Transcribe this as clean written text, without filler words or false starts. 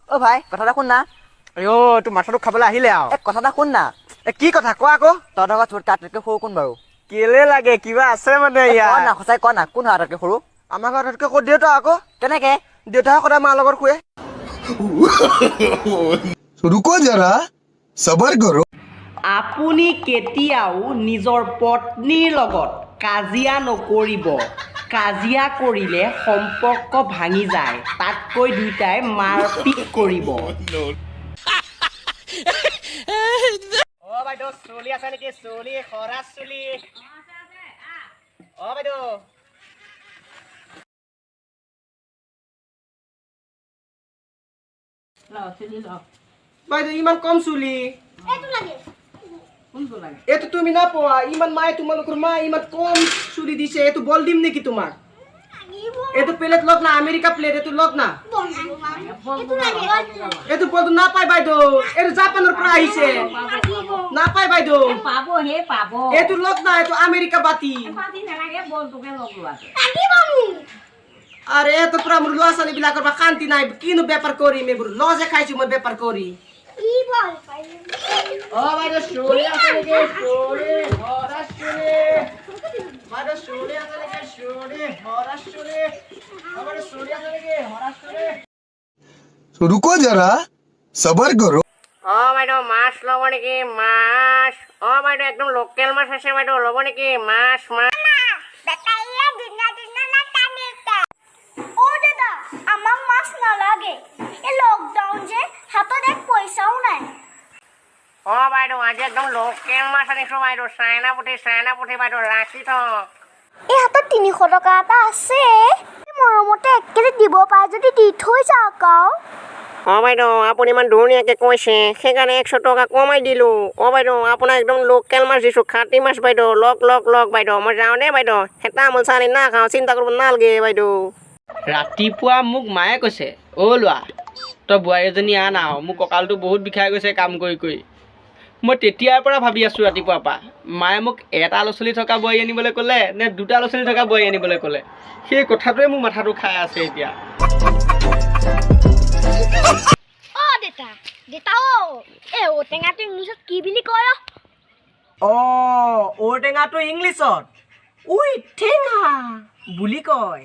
অ ভাই, কথা এটা শুন না। অ' তোৰ মাথাটো খাবলৈ আহিলে আৰু। এ কথা এটা শুন না। এ কি কথা কোৱা আকৌ। তহঁতৰ ঘৰত চবতকৈ আটাইতকৈ সৰু কোন বাৰু? কেলে লাগে, কিবা আছে মানে? এ, ক ইয়াত না, সঁচাই ক না, কোন হয় আটাইতকৈ সৰু? আমাৰ ঘৰত আটাইতকৈ সৰু দেউতা আকৌ। কেনেকে? দেউতাই সদায় মাৰ লগত শুৱে। रुको जरा, सबर करो। আপুনি কেতিয়াও নিজৰ পত্নীৰ লগত কাজিয়া নকৰিব। কাজিয়া কৰিলে সম্পৰ্ক ভাঙি যায়, তাতকৈ দুয়োটাই মাৰপিট কৰিব। অ বাইদেউ, চুলি আছে নেকি? চুলি, সৰা চুলি। অ বাইদেউ। বাইদেউ, ইমান কম চুলি এইটো তুমি নাপোৱা। ইমান মায়ে, তোমালোকৰ মায়ে ইমান কম চুলি দিছে। এইটো বল দিম নেকি তোমাক? এইটো প্লেট লওক না, আমেৰিকা প্লেট এইটো লওক না। এইটো বলটো নাপায় বাইদেউ, এইটো জাপানৰ পৰা আহিছে, নাপায় বাইদেউ। পাব হে, পাব। এইটো লওক না, এইটো আমেৰিকা বাতি। পাতি নালাগে, বলটোকে লগ লোৱাটো। আৰে এইটো পৰা মোৰ ল'ৰা ছোৱালী বিলাকৰ পৰা শান্তি নাই। কিনো বেপাৰ কৰিম, এইবোৰ লজে খাইছো মই বেপাৰ কৰি। অ বাইদেউ, চুলি আছে নেকি? চুলি, সৰা চুলি। বাইদেউ, চুলি আছে নেকি? চুলি, সৰা চুলি। অ বাইদেউ, চুলি আছে নেকি? সৰা চুলি। रुको जरा, सबर करो। অ বাইদেউ, মাছ ল'ব নেকি? মাছ। অ বাইদেউ, একদম লোকেল মাছ আছে বাইদেউ, ল'ব নেকি মাছ? মাছ। অ দাদা, আমাক মাছ নালাগে। এই লকডাউন যে, হাতত এক পইচাও নাই। অ বাইদেউ, আজি একদম লোকেল মাছ আনিছো বাইদেউ, চাইনা পুঠি, চাইনা পুঠি বাইদেউ, ৰাখি থওক। এই হাতত 300 টকা এটা আছে, মৰমতে 1 কেজি দিব পাৰে যদি দি থৈ যাওক আৰু। অ বাইদেউ, আপুনি ইমান ধুনীয়াকৈ কৈছে, সেইকাৰণে 100 টকা কমাই দিলোঁ। অ বাইদেউ, আপোনাক একদম লোকেল মাছ দিছোঁ, খাটি মাছ বাইদেউ। লওক লওক লওক বাইদেউ, মই যাওঁ দেই বাইদেউ। সেই তামোল চানি নাখাওঁ, চিন্তা কৰিব নালাগে বাইদেউ। ৰাতিপুৱা মোক মায়ে কৈছে, অ' লোৱা, তই বোৱাৰী এজনী আন আৰু, মোৰ কঁকালটো বহুত বিষাই গৈছে কাম কৰি কৰি। মই তেতিয়াৰ পৰা ভাবি আছোঁ ৰাতিপুৱাৰ পৰা, মায়ে মোক এটা ল'ৰা ছোৱালী থকা বোৱাৰী আনিবলৈ ক'লে নে দুটা ল'ৰা ছোৱালী থকা বোৱাৰী আনিবলৈ ক'লে? সেই কথাটোৱে মোৰ মাথাটো খাই আছে এতিয়া। অ দেতা, দেতা অ, এই ঔটেঙাটো ইংলিছত কি বুলি কয় অ? অ ঔটেঙাটো ইংলিছত উই ঠেঙা বুলি কয়।